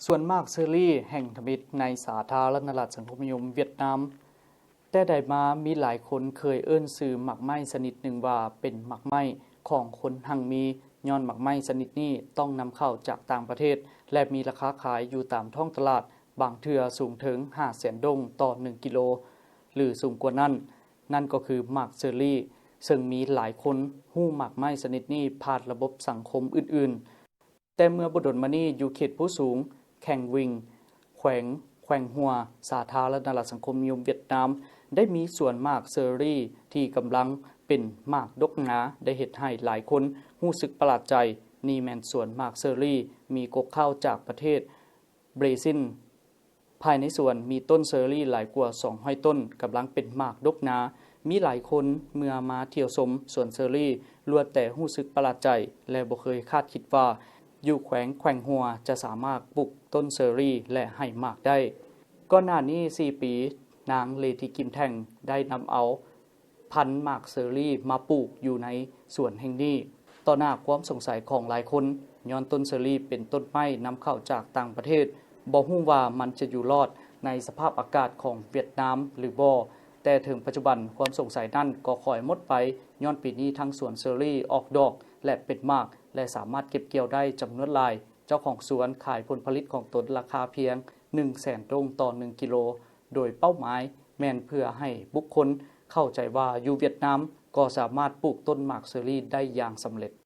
ສວນໝາກເຊີຣີແຫ່ງທຳອິດໃນສາທາລະນະລັດສັງຄົມນິຍົມຫວຽດນາມ. ແຕ່ໃດມາມີຫຼາຍຄົນເຄີຍເອີ້ນຊື່ໝາກໄມ້ຊະນິດໜຶ່ງວ່າເປັນໝາກໄມ້ຂອງຄົນຮັ່ງມີ, ຍ້ອນໝາກໄມ້ຊະນິດນີ້ຕ້ອງນຳເຂົ້າຈາກຕ່າງປະເທດ ແລະ ມີລາຄາຂາຍຢູ່ຕາມທ້ອງຕະຫຼາດ, ບາງເທື່ອສູງເຖິງຫ້າແສນດົງຕໍ່ໜຶ່ງກິໂລ ຫຼື ສູງກວ່ານັ້ນ, ນັ້ນກໍຄືໝາກເຊີຣີ, ເຊິ່ງມີຫຼາຍຄົນຮູ້ໝາກໄມ້ຊະນິດນີ້ຜ່ານລະບົບສັງຄົມອື່ນໆ. ແຕ່ເມື່ອບໍ່ດົນມານີ້, ຢູ່ເຂດພູສູງ, ແຂວງວິງ, ແຂວງ ແຂວງຫົວ, ສາທາລະນະລັດສັງຄົມນິຍົມຫວຽດນາມ, ໄດ້ມີສວນໝາກເຊີຣີທີ່ກຳລັງເປັນໝາກດົກໜາ, ໄດ້ເຮັດໃຫ້ຫຼາຍຄົນຮູ້ສຶກປະຫຼາດໃຈ. ນີ້ແມ່ນສວນໝາກເຊີຣີ ມີກົກເຄົ້າຈາກປະເທດເບຣຊິນ. ພາຍໃນສວນມີຕົ້ນເຊີຣີຫຼາຍກວ່າສອງຮ້ອຍຕົ້ນ ກຳລັງເປັນໝາກດົກໜາ. ມີຫຼາຍຄົນເມື່ອມາທ່ຽວຊົມສວນເຊີຣີ ລ້ວນແຕ່ຮູ້ສຶກປະຫຼາດໃຈ ແລະ ບໍ່ເຄີຍຄາດຄິດວ່າ ຢູ່ແຂວງ ແຂວງຫົວຈະສາມາດປູກຕົ້ນເຊີຣີ ແລະ ໃຫ້ໝາກໄດ້. ກ່ອນໜ້ານີ້ສີ່ປີ, ນາງ ເລທິ ກິມແທ່ງ ໄດ້ນຳເອົາພັນໝາກເຊີຣີມາປູກຢູ່ໃນສວນແຫ່ງນີ້ ຕໍ່ໜ້າຄວາມສົງໄສຂອງຫຼາຍຄົນ, ຍ້ອນຕົ້ນເຊີຣີເປັນຕົ້ນໄມ້ນຳເຂົ້າຈາກຕ່າງປະເທດ, ບໍ່ຮູ້ວ່າມັນຈະຢູ່ລອດໃນສະພາບອາກາດຂອງຫວຽດນາມຫຼືບໍ່. ແຕ່ເຖິງປັດຈຸບັນ, ຄວາມສົງໄສນັ້ນກໍຄ່ອຍໝົດໄປ, ຍ້ອນປີນີ້ທັງສວນເຊີຣີອອກດອກ ແລະ ເປັນໝາກ ແລະ ສາມາດເກັບກ່ຽວໄດ້ຈຳນວນຫຼາຍ. ເຈົ້າຂອງສວນຂາຍຜົນຜະລິດຂອງຕົນລາຄາພຽງໜຶ່ງແສນດົງຕໍ່ໜຶ່ງກິໂລ, ໂດຍເປົ້າໝາຍແມ່ນເພື່ອໃຫ້ບຸກຄົນເຂົ້າໃຈວ່າ ຢູ່ຫວຽດນາມກໍສາມາດປູກຕົ້ນໝາກເຊີຣີໄດ້ຢ່າງສຳເລັດ.